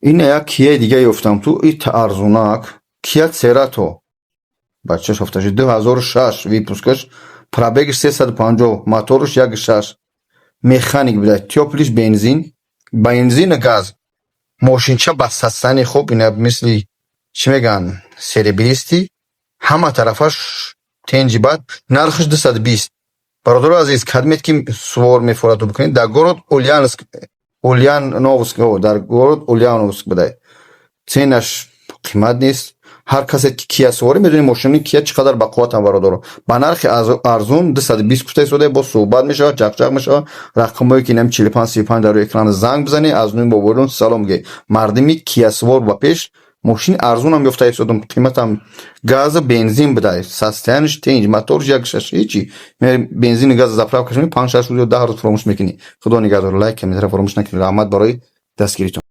Ина як Кияи дига ёфтам ту, ит арзунак. Кия Церато. Бачаш ёфташи 2006 выпускаш, пробегаш 350, мотораш 1,6. Механик буда, тёплыйш бензин, бензин газ. Мошинча ба состоянии хуб, ина мисли чӣ мегӯянд, серебристый, ҳама тарафаш тенҷи бад, нархаш 220. Бародари азиз, кадмет ки сувор мефорату бикунед, дар город Ульяновск, Ульяновск, дар город Ульяновск будай. Ценаш қимат нест. Ҳар касе ки Кия суворӣ медонӣ, мошини Кия чӣ қадар бақувватам, бародаро. Ба нархи арзун 220 гуфта истода, боз суҳбат мешавад, чақчақ мешавад. Рақамҳое ки инам 45 35 дар рӯи экран, занг бизанед, аз нӯи бобоён салом гӯед. Мардими Кия сувор ба пеш, мошини арзунам ёфта истодам, қиматам газу бензин будай, состояниш тенҷ, моторш 1,6, ҳечи. Бензини газ заправка шуни 5-6 рӯз ё 10 рӯз фуромӯш мекунӣ. Худо нигаҳдор, лайк, комментария фаромӯш накунед. Раҳмат барои дастгиритон.